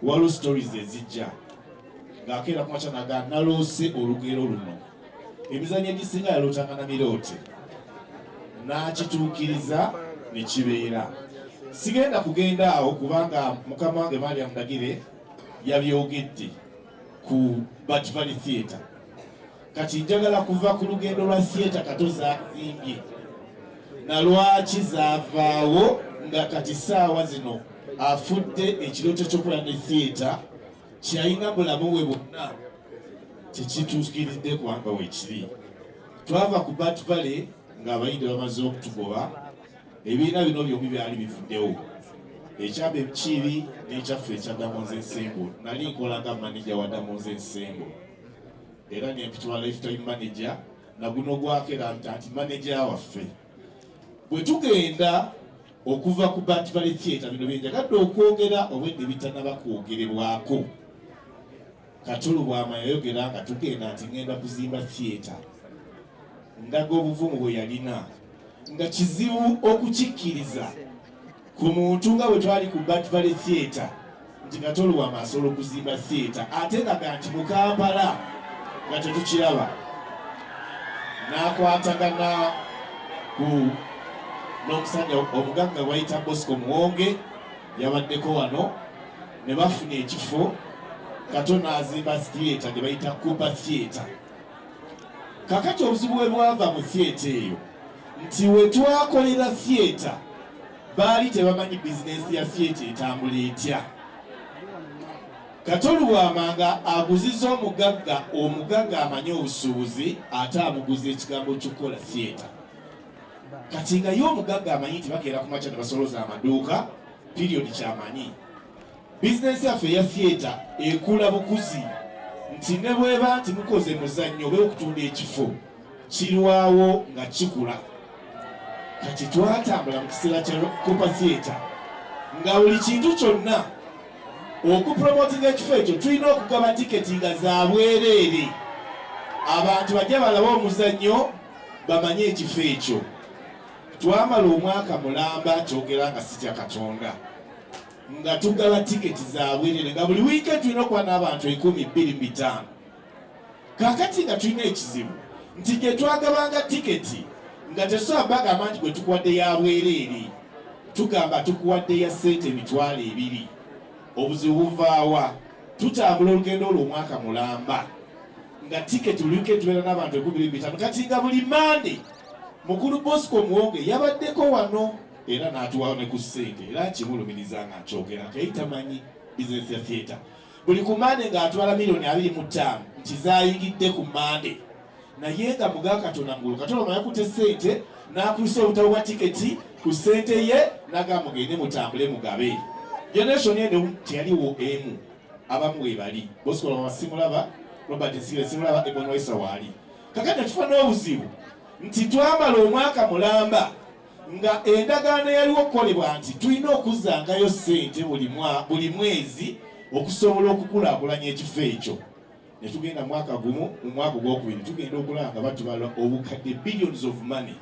Waliwo stories ezijja ng'akeera ku makya naga naloose olugero luno. Emizannyo egisinga yalootanga na miroote n'akituukiriza ne kibeera. Sigenda kugenda awo kubanga mukama wange Mariam Ndagire yabyogedde ku Bat Valley Theatre. Kati njagala kuva ku lugendo lwa theatre Kato zazimbye na lwaki zaavaawo, nga kati saawa zino afudde ekirooto ky'okukola ne theatre kyeyalina bulamu bwe bwonna tekituukiridde kubanga wekiri. Twava ku Bat Valley ng'abayindi bamaze okutugoba, ebibiina bino byombi byali bivuddewo, ekyaba ekiibi n'ekyaffe ekya Damonze Ensemble. Nali nkola nga manager wa Damonze Ensemble era nempitibwa lifetime manager, naguno gwakera nti manager waffe. Bwe tugenda okuva ku Bat Valley Theatre, bino byenjagadde okwogera obwedde bitanaba kwogerebwako. Kato Lubwama yayogera nga tugenda nti ngenda kuzimba theatre, ndaga obuvumu bwe yalina nga kizibu okukikkiriza ku muntu nga bwe twali ku Bat Valley Theatre nti Kato Lubwama asobola okuzimba theatre, ate nga nti mu Kampala nga tetukiraba. N'akwatagana ku n'omusajja omugagga gwayita Bosco Muwonge, yabaddeko wano, ne bafuna ekifo. Kato n'azimba theatre gye bayita Cooper Theatre. Kakati obuzibu bwe bwava mu theatre eyo nti we twakolera theatre baali tebamanyi bizinensi ya theatre etambula etya. Kato Lubwama nga aguziza omugagga, omugagga amanyi obusuubuzi, ate amuguza ekigambo ky'okukola theatre. Kati nga ye omugagga amanyi nti bakeera ku makya ne basoloza amaduuka, period, kyamanyi. Bizinensi yaffe eya theatre ekula bukuzi nti ne bweba nti mukoze muzannyo oba okutunda ekifo kirwawo nga kikula. Kati twatambula mu kiseera kya Cooper Theatre nga buli kintu kyonna okupromotinga ekifo ekyo tulina okugaba tiketi nga za bwereere, abantu bajja balabe omuzannyo bamanye ekifo ekyo. Twamala omwaka mulamba, kyogera nga sitya Katonda, nga tugaba tiketi za bwereere, nga buli wiike tulina okuba n'abantu 2500. Kakati nga tulina ekizibu nti gye twagabanga tiketi nga tetusobola bagamba nti gwe tukuwadde ya bwereere, tugamba tukuwadde ya ssente 20,000. Obuzibu buvaawa? Tutambula olugendo olwo omwaka mulamba nga tiketi buli wiike tubeera n'abantu 2500. Kati nga buli Mande mukulu Bosco Muwonge yabaddeko wano era n'atuwawo ne ku ssente, era nkimulumiriza nga nkyogera nti yali tamanyi bizinesi ya theatre. Buli ku Mande ng'atwala miliyoni 25 nti zaayingidde ku Mande, naye nga muga Katonda mugulu Katonda yakutte ssente n'akusa obutabo bwa tiketi ku ssente ye n'agamba mugende mutambule mugabe. Generation eno teyaliwo emu, abamu webali Bosco Lubwama simulaba, Robert Nsigire simulaba, Ebon Waisa waali. Kakati netufa n'obuzibu nti twamala omwaka mulamba nga endagaano eyaliwo okukolebwa nti tulina okuzzangayo ssente buli mwezi okusobola okukulaakulanya ekifo ekyo. Ne tugenda mwaka gumu, mu mwaka ogwokubiri tugenda okulaba nga batubala obukadde, billions of money,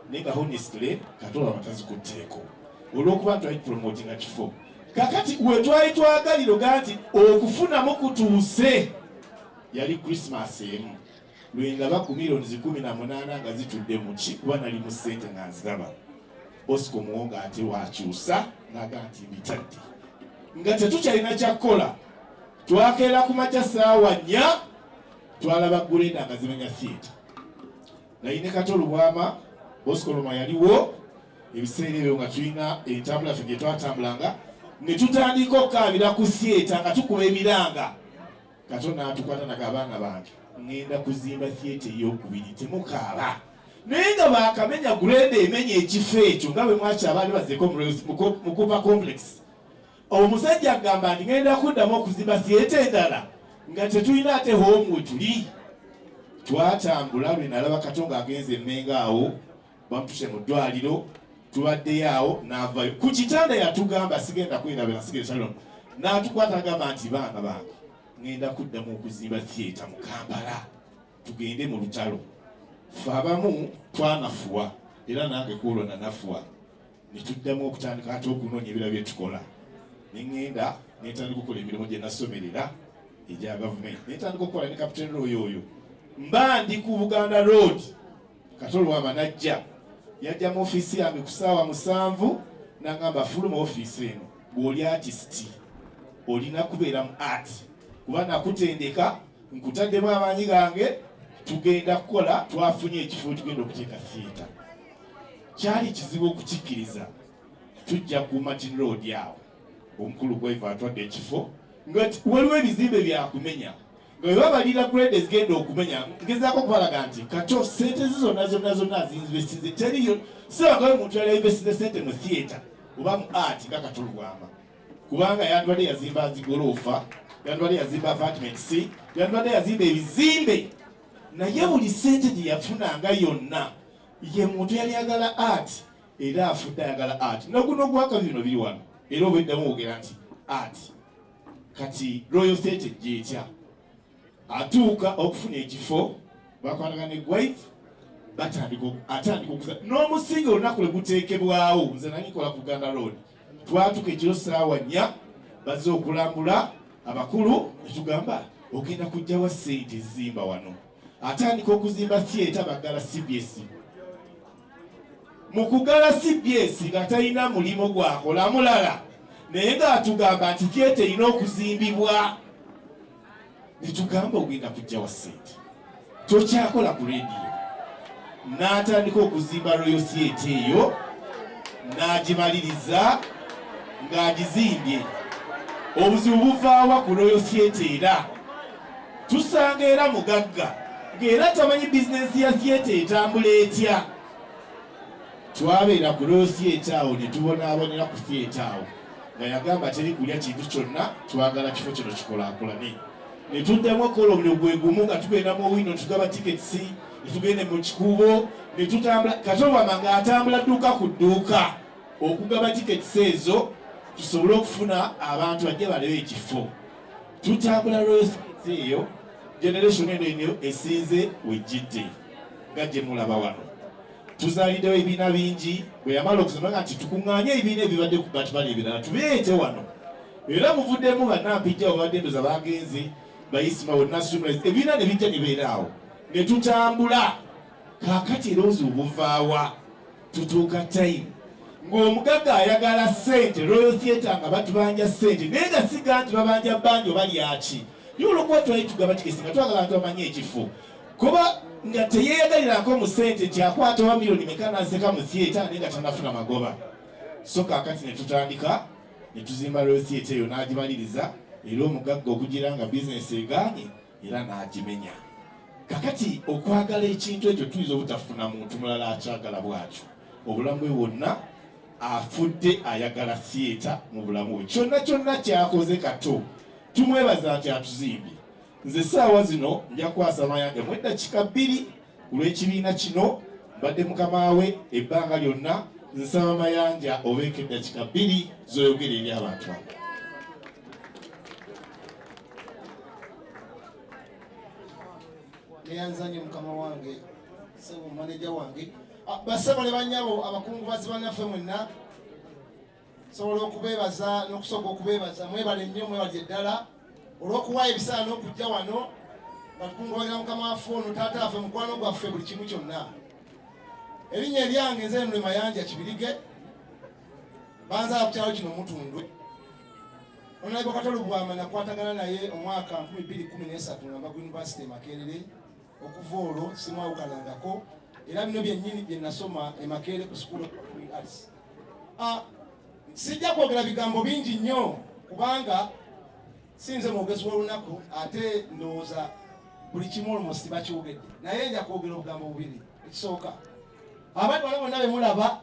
naye nga honestly Kato Lubwama tazikutteeko olw'okuba twali tupromotinga kifo. Kakati we twali twagalira ogaa nti okufunamu kutuuse, yali Christmas emu lwendaba ku miliyoni 18 nga zitudde muki, kuba nali mu ssente nga nziraba. Bosco Muwonga ate wakyusa naga nti mbitadde, nga tetukyalina kyakkola. Twakeera ku makya saawa 4, twalaba grader nga zimenya theatre. Naye ne Kato Lubwama, Bosco Loma yaliwo ebiseera ebyo, nga tulina entambula ffe gye twatambulanga ne tutandika okukaabira ku theatre nga tukuba emiranga. Kato n'atukwata naga, "Abaana bange, ŋŋenda kuzimba theatre eyokubiri, temukaaba." Naye nga bakamenya grader emenya ekifo ekyo nga bwe mwakyabaali bazeeko mu Cooper Complex. Omusajja agamba nti ŋŋenda kuddamu okuzimba theatre endala nga tetulina ate home we tuli. Twatambula lwe nalaba Kato ng'agenze emmenga awo bamutuse mu ddwaliro, tubaddeyo awo n'avayo ku kitanda yatugamba, sigenda kwerabira, sigenda salon, n'atukwata agamba nti, "Baana bange, ŋŋenda kuddamu okuzimba theatre mu Kampala, tugende mu lutalo." Ffe abamu twanafuwa, era nange kwolwo nanafuwa, ne tuddamu okutandika ate okunoonya ebira bye tukola. Ne ŋŋenda Nentandika okukola emirimu gye nasomerera egya gavumenti, nentandika okukola ne Captain Roy oyo. Mba ndi ku Buganda Road, Kato Lubwama najja, yajja mu ofiisi yange ku ssaawa 7, nangamba, "Fuluma ofiisi eno, bw'oli artist olina kubeera mu art, kuba nakutendeka, nkutaddemu amaanyi gange, tugenda kukola, twafunye ekifo tugenda okuteeka theatre." Kyali kizibu okukikkiriza. Tujja ku Martin Road awo, omukulu gwaiva atwadde ekifo nga waliwo ebizimbe byakumenya, nga bwe babalira grade ezigenda okumenya. Ngezaako okubalaga nti Kato sente ze zonna zonna zonna azinvestize, teriyo sibagawe muntu yali ainvestize sente mu theatre oba mu art nga Kato Lubwama, kubanga yandibadde yazimba zigoloofa, yandibadde yazimba apartments, yandibadde yazimba ebizimbe, naye buli sente gye yafunanga yonna, ye muntu yali ayagala art, era afudde ayagala art. Noguno gwakabi bino biri wano, era obweddamu wogera nti art. Kati Royal Theatre gyetya atuuka okufuna ekifo, bakwatagana ne Gwaith, batandika, atandika okuza n'omusingi. Olunaku lwe guteekebwawo, nze nali nkola ku Buganda Road, twatuka ekiro 4:00, bazze okulambula abakulu, netugamba, "Ogenda kujjawa sente zimba wano?" Atandika okuzimba theatre, baggala CBS. Mu kugala CBS nga talina mulimu gwakola mulala, naye ng'atugamba nti theatre erina okuzimbibwa. Netugamba, "Ogenda kujjawa sente? Tokyakola ku rediyo." N'atandika okuzimba Royal Theatre eyo, n'agimaliriza ng'agizimbye. Obuzibu buvaawa ku Royal Theatre? Era tusanga era mugagga ng'era tamanyi bizinensi ya theatre etambula etya. Twabeera ku Royal Theatre awo ne tubonaabonera ku theatre awo, nga yagamba teri kulya kintu kyonna, twagala kifo kino kikulaakulane. Ne tuddamu okukola omulimu gwe gumu, nga tugenda mu Owino tugaba tickets, ne tugenda mu Kikuubo ne tutambula. Kato Lubwama ng'atambula dduuka ku dduuka okugaba tickets ezo, tusobole okufuna abantu bajje balabe ekifo. Tutambula Royal Theatre eyo, generation eno eno esinze wejjidde nga gye mulaba wano. Tuzaaliddewo ebibiina bingi. Bwe yamala okusoma nga nti tukuŋŋaanye ebibiina ebibadde ku batibala ebirala, tubireete wano, era muvuddemu bannampijja, babadde ndoza bagenze bayisima bonna, ebibiina ne bijja ne beera awo ne tutambula. Kaakati era obuzibu buvaawa? Tutuuka time ng'omugagga ayagala ssente. Royal Theatre nga batubanja ssente, naye nga siga nti babanja bbanja oba lyaki, naye olwokuba twali tugaba tikesi nga twagala abantu bamanye ekifo, kuba nga teyeeyagalirako mu ssente nti akwata oba miliyoni meka naseka mu theatre, naye nga tanafuna magoba. So kaakati ne tutandika ne tuzimba Royal Theatre eyo, n'agimaliriza, era omugagga okugira nga bizinesi egaanye, era n'agimenya. Kakati okwagala ekintu ekyo, tuyinza obutafuna muntu mulala akyagala bw'atyo. Obulamu bwe bwonna afudde ayagala theatre mu bulamu bwe. Kyonna kyonna kyakoze, Kato tumwebaza nti atuzimbye. Nze saawa zino nja kukwasa Mayanja mu eddakiika 2 ku lw'ekibiina kino. Mbadde mukama we ebbanga lyonna. Nsaba Mayanja obeeko eddakiika 2 z'oyogera eri abantu abo. Neyanzanye mukama wange, sebo maneja wange. Ah, bassebo ne bannyabo, abakungubazi bannaffe mwenna, sobola okubeebaza n'okusooka okubeebaza. Mwebale nnyo, mwebale ddala olw'okuwa ebiseera n'okujja wano nga tukungubagira mukama waffe ono, taata waffe, mukwano gwaffe, buli kimu kyonna. Erinnya eryange nze Nule Mayanja Kibirige, banzaala ku kyalo kino Mutundwe. Honorable Kato Lubwama nakwatagana naye omwaka 2013 nga mba ku University e Makerere. Okuva olwo simwawukanangako, era bino byennyini bye nasoma e Makerere ku School of Performing Arts. Ah, sijja kwogera bigambo bingi nnyo kubanga sinze mwogezi w'olunaku, ate ndowooza buli kimu almost bakyogedde, naye nja kwogera obugambo bubiri. Ekisooka, abali wano bonna be mulaba,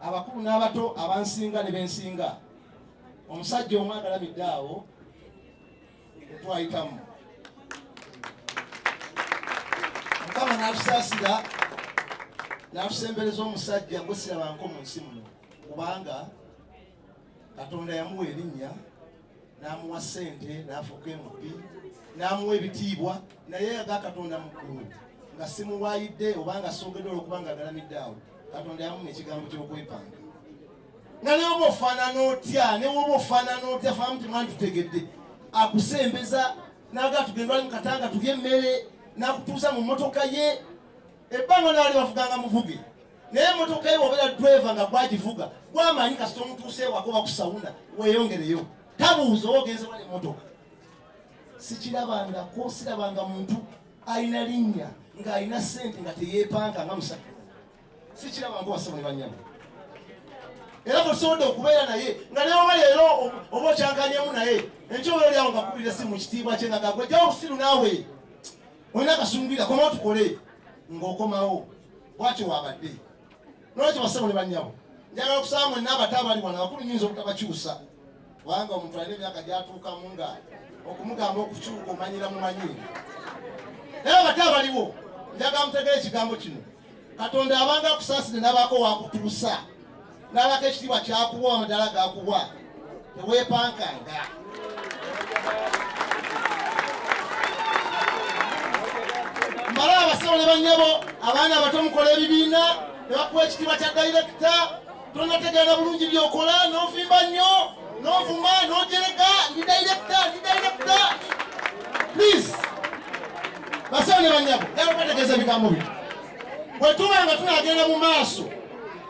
abakulu n'abato, abansinga ne bensinga, omusajja omu agalamidde awo twayitamu, Mukama n'atusaasira n'atusembereza omusajja gwe sirabanko mu nsi muno, kubanga Katonda yamuwa erinnya, n'amuwa ssente, n'afuuka MP, n'amuwa ebitiibwa, naye aga Katonda mu ggulu nga simuwaayidde oba nga soogedde olwokuba nga agalamidde awo, Katonda yamuma ekigambo ky'okwepanga. Nga ne woba ofaanana otya, ne woba ofaanana otya, faamu temwali tutegedde. Akusembeza n'agaa tugenda ali mu katanga tulye emmere, n'akutuuza mu mmotoka ye. Ebbanga naali bafuganga muvuge, naye emmotoka ye bw'obeera driver nga gwagivuga gwamanyi kasita omutuuse ewaka oba ku sawuna weeyongereyo, tabuuza oba ogenze wala emmotoka. Sikirabangako, sirabanga muntu alina linnya ng'alina ssente nga teyeepanka nga musajja. Sikirabangako basebo ne bannyabo. Era ffe tusobodde okubeera naye nga ne oba leero oba okyankanyemu naye enkya oba oli awo nga kubira essimu mu kitiibwa kye nga gagwe jjawo obusiru naawe olina akasungwira komawo tukole ng'okomawo bwatyo waabadde. Nolwekyo basebo ne bannyabo, njagala okusaba mwenna abato abali wano, abakulu nyinza obutabakyusa kubanga omuntu alina emyaka gy'atuukamu nga okumugamba okukyuka omanyira mumanyi, naye abato abaliwo njagala mutegere ekigambo kino. Katonda abanga akusaasire n'abaako wakutuusa n'abaako ekitiibwa kyakuwa amadaala gakuwa, teweepankanga. Mbala abasawo ne bannyabo, abaana abato mukola ebibiina ne bakuwa ekitiibwa kya dayirekita, tonategeera bulungi by'okola, n'ovimba nnyo, n'ovuma, n'ojerega, ndi dayirekita, ndi dayirekita. Please, basawo ne bannyabo, njagala okubategeeza ebigambo bino. Bwe tuba nga tunaagenda mu maaso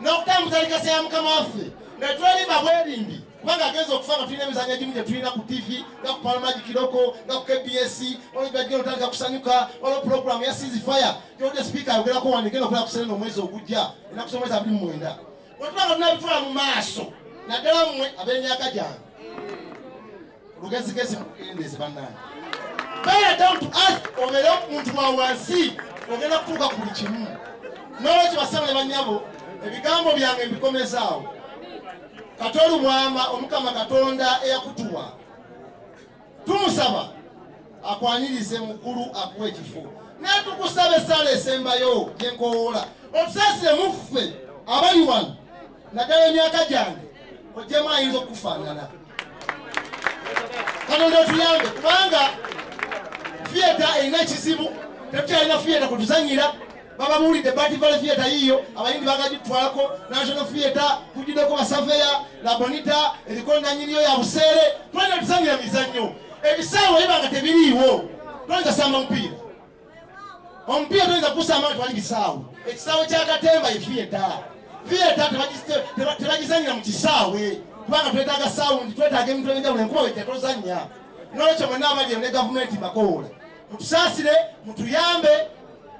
n'okutambuza likasa ya Mukama waffe nga twerimba bwerimbi, kubanga agenza okufa nga tulina emizannyo egimu gye tulina ku TV, nga ku Palmaji Kiroko, nga ku KBS, waliwo gyebajja otandika kusanyuka, waliwo pulogulaamu ya Cease Fire gy'oludde sipiika ayogerako wano egenda okubeera ku Serena omwezi ogujja, ennaku z'omwezi 29. Bwe tuba nga tunabitwala mu maaso, naddala mmwe ab'emyaka gyange, olugezigezi mukukendeeze bannange, beera down to earth, obeere omuntu wa wansi, ogenda kutuuka ku buli kimu. N'olwekyo basebo ne bannyabo, ebigambo byange mbikomezaawo. Kato Lubwama, Omukama Katonda eyakutuwa, tumusaba akwanirize mu ggulu akuwe ekifo. Naye tukusaba essaala esembayo gye nkowoola, otusaasire mu ffe abali wano, naddala emyaka gyange, ojjemu ayinza okukufaanana. Katonda otuyambe, kubanga theatre erina ekizibu, tetukyalina theatre kutuzanyira. Bababuulidde Bat Valley Theatre yiiyo, abayindi bagagitwalako, National Theatre kugiddeko basaveya, La Bonita eriko nanyiniyo ya buseere. Twalina tuzanyira mizannyo, ebisaawe biba nga tebiriiwo, twalina samba mupiira, omupiira toyinza kusamba nga tewali bisaawe. Ekisaawe kya Katemba ye theatre, theatre tebagizanyira mu kisaawe kubanga twetaaga sound, twetaaga ebintu ebyenjawulo, enkuba wejja tozannya. N'olwekyo mwenna abali eyo ne gavumenti mbakowoola, mutusaasire, mutuyambe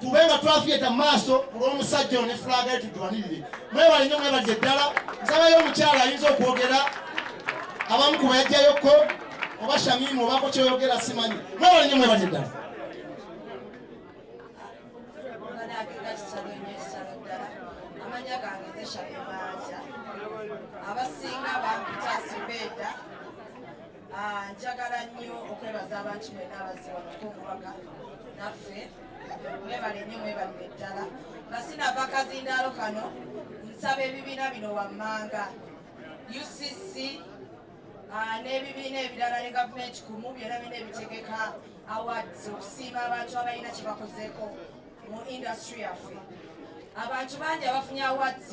tube nga twafieta mu maaso olw'omusajja ono ne fulaaga ye tugiwanirire. Mwebale nnyo, mwebalire ddala. Nsabayo omukyala ayinza okwogera, abamu ku bayajjayokko oba Shamimu obaako kyoyogera simanyi. Mwebale nnyo, mwebalire ddala. Amanya gange nze Shamimanja, abasinga bampita Zubeda. Njagala nnyo okwebaza abantu mwenna abazze wano okukungubaga naffe. Mwebale nnyo, mwebalire ddala. Nga sinava kazindaalo kano, nsaba ebibiina bino wammanga, UCC n'ebibiina ebirala ne gavumenti kumu byonna byonna ebitegeka awards okusiima abantu abalina kye bakozeeko mu industry yaffe. Abantu bangi abafunye awards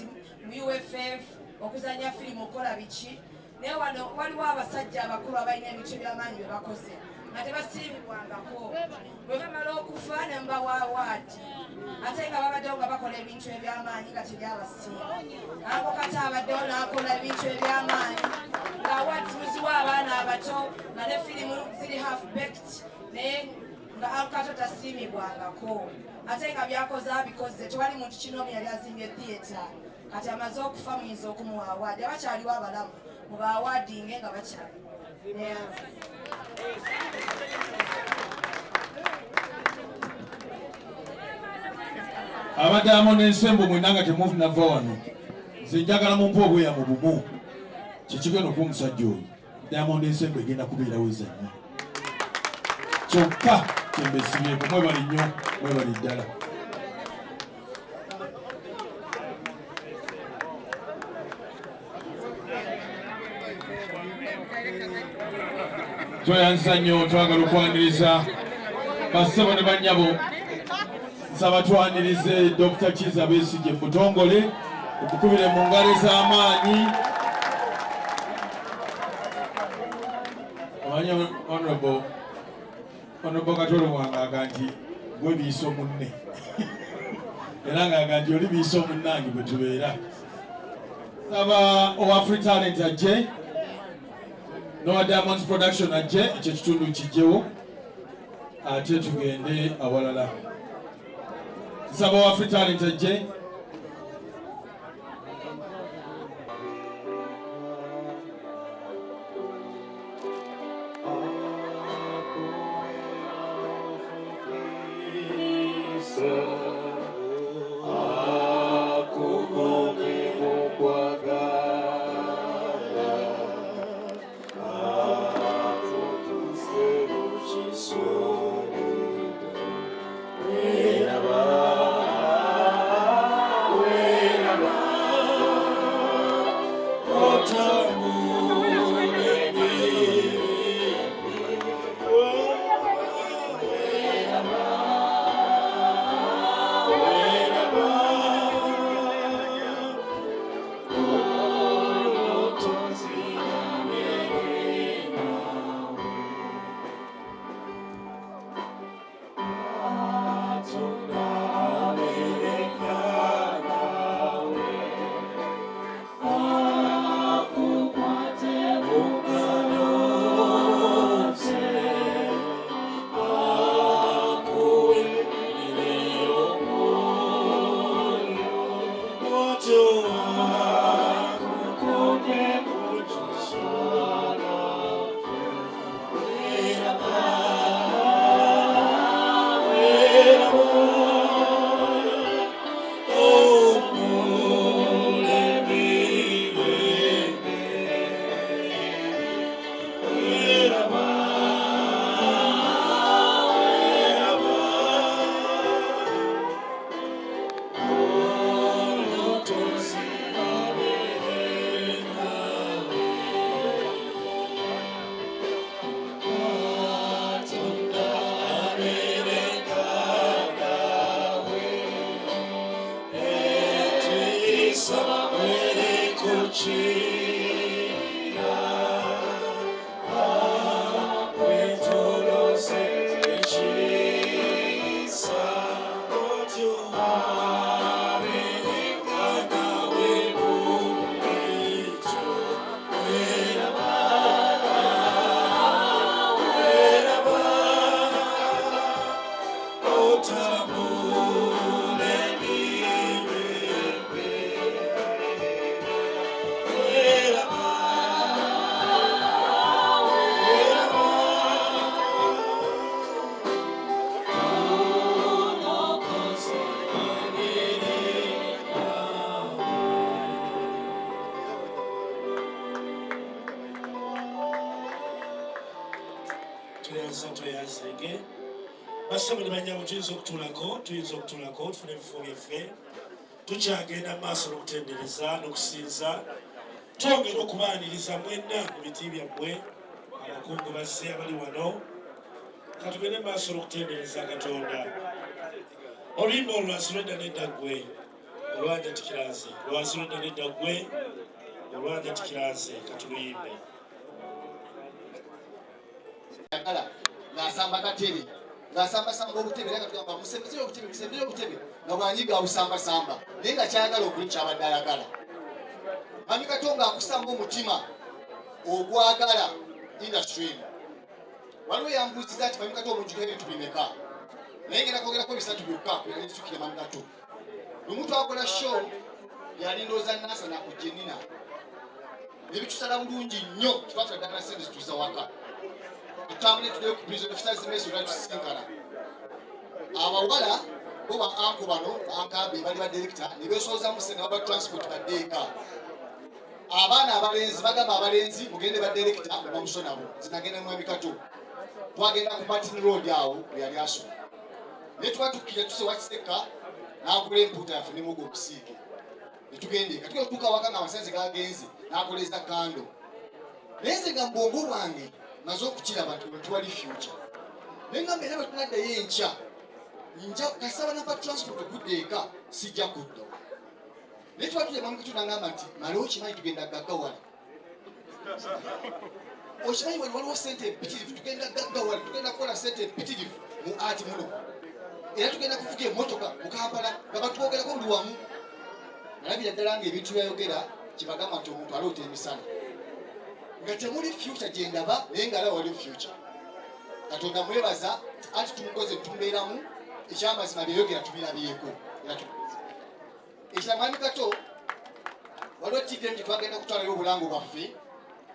mu UFF, okuzannya firimu, okukola biki, naye wano waliwo abasajja abakulu abalina ebintu eby'amaanyi bye bakoze nga tebasiimibwangako. Bwe bamala okufa ne mubawa awaadi, ate nga babaddewo nga bakola ebintu eby'amaanyi nga teryabasiima. Ako kati abaddewo n'akola ebintu eby'amaanyi nga awaadi muziwa abaana abato nga ne firimu ziri half baked, naye nga Alkato tasiimibwangako, ate nga byakoze abikoze. Tewali muntu kinoomu yali azimbye theatre. Kati amaze okufa, muyinza okumuwa awaadi. Abakyaliwo abalamu muba awaadinge nga bakyaliwo. Abadamu n'ensembo mwenna nga temunava wano, nze njagala mumpe obweyamu bumu kyekigenda okuba omusajja oyo. Diamond ensembo egenda kubeerawo ezannya kyokka kyembesibyeko. Mwebali nnyo, mwebali ddala. Tweyanza nnyo, twagala okwaniriza bassebo ne bannyabo. Nsaba twanirize Dr. Kizza Besigye mu butongole, omukubire mu ngalo ez'amaanyi. Omanyi Honorable Katolo Mwanga nti gwe biiso munne era ng'aga nti oli biiso munnange bwe tubeera. Saba owa Free Talent ajje n'owa Diamonds Production ajje, ekyo ekitundu kijjewo ate tugende awalala. Nsaba owa Free Talent ajje. Tweyanza tweyanzege bassebo ne bannyabo, tuyinza okutuulako, tuyinza okutuulako tufune ebifo byaffe. Tukyagenda mu maaso n'okutendereza n'okusinza, twongera okubaaniriza mwenna mu biti byammwe, abakungu bazze abali wano. Katugende mu maaso n'okutendereza Katonda. Oluyimba olwo lwansi lwedda nedda ggwe olwanjatikira nze, lwansi lwedda nedda ggwe olwanjatikira nze, katuluyimbe. Ayagala ng'asamba katebe, ng'asambasamba obutebe, era nga tugamba musembeze obutebe, musembeze obutebe, nga bwanyiga abusambasamba, naye nga kyayagala okuli kyabadde ayagala. Mami Kato ng'akusamba omutima ogwagala industry eno. Waliwo yambuuziza nti Mami Kato omujjuka ebintu bimeka, naye ngenda kwogerako bisatu byokka nenzijukira Mami Kato. Lumu twakola show yali ndowooza Nansana ku Jenina, nebitusala bulungi nnyo, twafuna ddala sente zituusa waka, tutambule tuddeyo ku prison officers mess olwa tusisinkana abawala bo ba anko bano bankambe bali ba director ne beesoozamu sente baba transport badde eka. Abaana abalenzi bagamba abalenzi mugende ba director bamuso nabo zinagenda Mwami Kato. Twagenda ku Martin Road awo we yali asoma, naye tuba tukkira tuse wakiseka n'agula empuuta yaffe ne muwogo omusiike ne tugenda eka. Tugenda okutuuka waka nga amasanze gagenze, n'akoleeza kando, naye nze nga mu bwongo bwange maze okukiraba nti wano tewali future, naye ngamba era bwe tunaddayo enkya nja kasaba napa transport okudda eka, sijja kudda. Naye tuba tuli Mwami Kato nangamba nti male okimanyi tugenda gaggawala. Okimanyi wano waliwo sente empitirivu, tugenda gaggawala, tugenda kukola sente empitirivu mu ati muno, era tugenda kuvuga emmotoka mu Kampala nga batwogerako buli wamu. Nalabira ddala nga ebintu byayogera kyebagamba nti omuntu aloota emisana nga temuli future gyendaba, naye nga alaba waliwo future. Katonda mwebaza ati tumukoze tumubeeramu, ekyamazima byeyogera tubirabyeko era tumukoze. Ekirala mwami Kato, waliwo TVM gye twagenda okutwalayo obulango bwaffe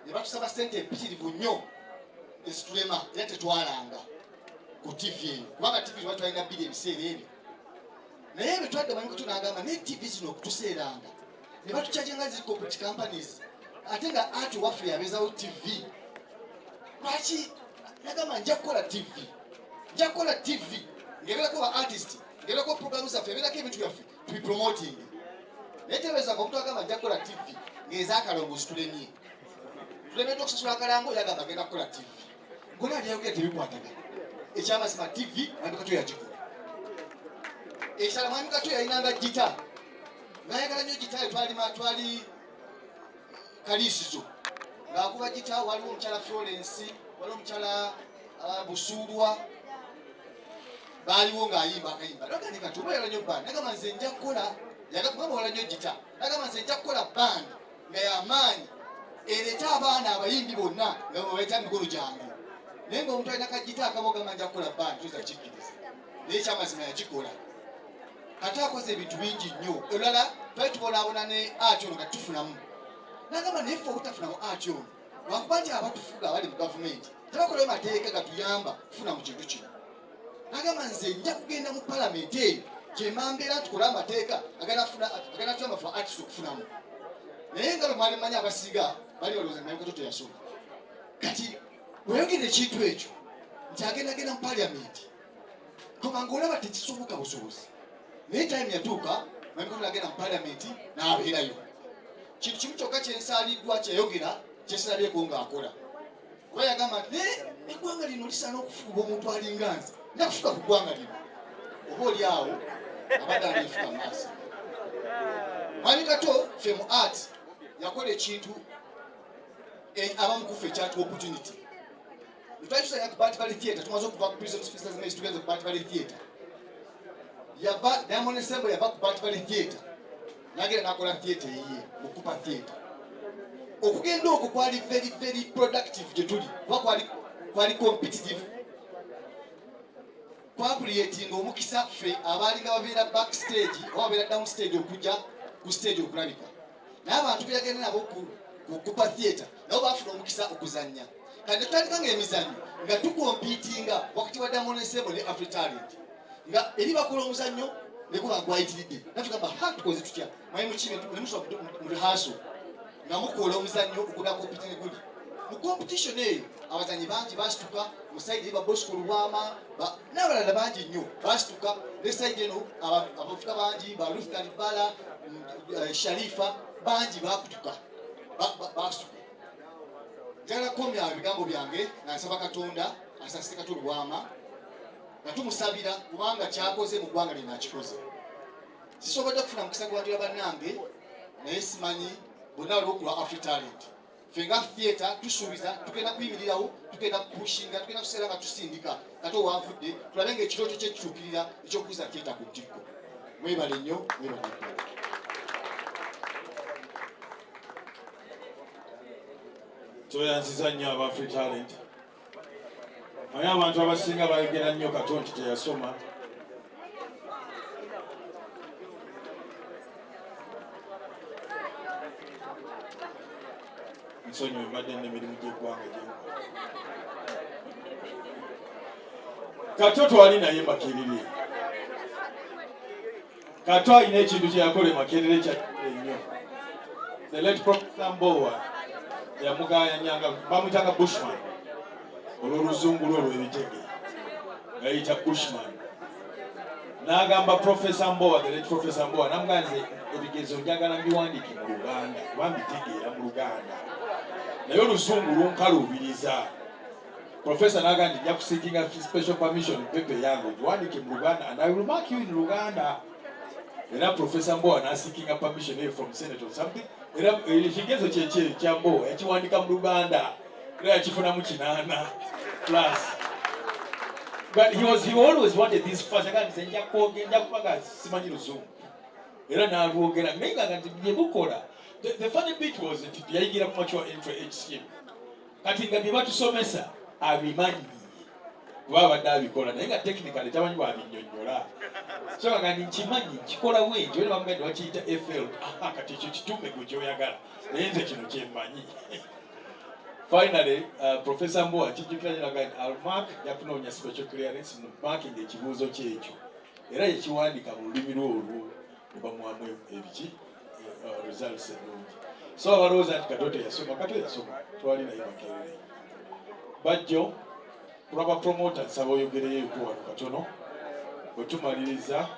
ne batusaba ssente empitirivu nnyo ezitulema, era tetwalanga ku TV eyo kubanga TV twali twalina bbiri ebiseera ebyo. Naye bwe twadda mwami Kato n'agamba naye TV zino okutuseeranga ne batucaja nga ziri corporate companies, ate nga ati waffe yabeezawo TV, lwaki? Nagamba nja kukola TV, nja kukola TV ng'ebeerako ba artist, ng'ebeerako programu zaffe, ebeerako ebintu byaffe tubipromoting. Naye tebeeza nga omuntu agamba nja kukola TV ng'ez'akalongo zitulemye, tulemeddwa okusasula akalango, yagamba agenda kukola TV ngona ali ayogera tebikwatagana. Ekyamazima TV mwami Kato yagikola. Ekirala mwami Kato yalinanga gita, ng'ayagala nnyo gita yo, twalima twali Kaliisizo ng'akuba gita, waliwo omukyala Florence, waliwo omukyala Busuulwa baaliwo ng'ayimba akayimba. Nagamba kati oba oyagala nnyo band, nagamba nze nja kukola, kubanga oyagala nnyo gita, nagamba nze nja kukola band nga y'amaanyi ereeta abaana abayimbi bonna nga bwe baleeta mikono gyange. Naye ng'omuntu alina kagita akamu ogamba nja kukola band, toyinza kukikkiriza, naye ekyamazima yakikola. Kati akoze ebintu bingi nnyo. Olulala twali tubonaabona ne ati ono kati tufunamu, nagamba naye ffe obutafunamu ati ono lwakuba nti abatufuga abali mu gavumenti tebakolayo mateeka gatuyamba kufuna mu kintu kino. Nagamba nze nja kugenda mu palamenti eyo kyemambeera tukole amateeka aganatuyamba fe artist okufunamu. Naye nga lwe mwali mmanyi abasinga bali balowooza nti Kato teyasoma. Kati weyogera ekintu ekyo nti agendagenda mu paliamenti kubanga olaba tekisoboka busobozi, naye time yatuuka Mwami Kato agenda mu paliamenti n'abeerayo. Kintu kimu kyokka kyensaaliddwa kyeyogera kyesirabyeko ng'akola, kuba yagamba nti naye eggwanga lino lisaana okufugibwa omuntu alinga nze, nja kufuga ku ggwanga lino. Oba oli awo abadde alyefuga mu maaso. Mwami Kato ffe mu art yakola ekintu abamu ku ffe ekyatuwa opportunity. Twali tusanya ku Bat Valley Theatre, tumaze okuva ku Prison Officers Mess tugenze ku Bat Valley Theatre. Yava Diamond Ensemble yava ku Bat Valley Theatre n'agenda n'akola theatre eyiye mu Cooper Theatre. Okugenda okwo kwali very very productive gye tuli, kuba kwali competitive, kwakuliyetinga omukisa ffe abaalinga babeera backstage oba babeera down stage okujja ku stage okulabika. Naye abantu be yagenda nabo ku Cooper Theatre nabo baafuna omukisa okuzannya. Kati netutandika nga emizannyo nga tukompitinga wakati wa Diamond Ensemble ne Afri Talent, nga eri bakola omuzannyo ne guba gwayitiridde, natugamba ha tukoze tutya, mwayi mukibe ne musula mu rehearsal nga mukola omuzannyo ogula competition guli mu competition eyo. Abazannyi bangi basituka mu side eri, ba Bosco Lubwama n'abalala bangi nnyo basituka, ne side eno abavuka bangi ba Ruth Kalibala, Sharifa, bangi bakutuka basituka. Njagala kukomya ebigambo byange nga nsaba Katonda asasire Kato Lubwama, nga tumusabira kubanga kyakoze mu ggwanga lino akikoze. Sisobodde kufuna mukisa gwanjula bannange, naye simanyi bonna waliwo ku lwa Afri Talent. Ffe nga theatre tusuubiza tugenda kuyimirirawo, tugenda kupushinga, tugenda kusigala nga tusindika Kato waavudde, tulabe nga ekirooto kye kituukirira ekyokukuza theatre ku ntikko. Mwebale nnyo, mwebale ddala. Tweyanziza nnyo aba Afri Talent. Naye abantu abasinga bayogera nnyo Kato nti teyasoma. Nsonyiwe, mbadde n'emirimu gy'eggwanga gyenkola. Kato twali naye Makerere. Kato alina ekintu kye yakola e Makerere kya ennyo. The late Professor Mbowa yamugayanyanga, bamuyitanga Bushman olw'oluzungu lwe olw'ebitege, nga yeyita Bushman. N'agamba Professor Mbowa, the late Professor Mbowa, n'amugamba nze ebigezo njagala mbiwandiike mu Luganda kuba mbitegeera mu Luganda, naye oluzungu lunkaluubiriza. Professor n'agamba nti nja kuseekinga special permission paper yange ogiwandiike mu Luganda and I will mark you in Luganda. Era Professor Mbowa n'aseekinga permission eyo from Senate or something. Era ekigezo kyekyo kya Mbowa yakiwandika mu Luganda. Era yakifunamu 8 plus. But he always wanted this first. Agamba nti nja kwogera, nja kubaga simanyi Luzungu. Era n'alwogera naye nga nti bye bukola. The funny bit was nti yayigira ku mature entry age scheme. Kati nga bye batusomesa abimanyi kuba abadde abikola, naye nga technically tamanyi bw'abinnyonnyola. So nga nkimanyi nkikola bwentyo, era bamugambye bakiyita FL. Aha, kati ekyo kitume gwe ky'oyagala, naye nze kino kyemmanyi. Finally, Professor Mbowa kijjukira nnyo n'agamba nti I'll mark, nja kunoonya special clearance mu marking ekibuuzo kyekyo, era yekiwandiika mu lulimi lwe olwo ne bamuwamu ebiki results ennungi. So abalowooza nti Kato teyasoma, Kato yasoma, twali naye Makerere. Bajjo, kulaba promoter, nsaba oyogereyo wano katono bwe tumaliriza.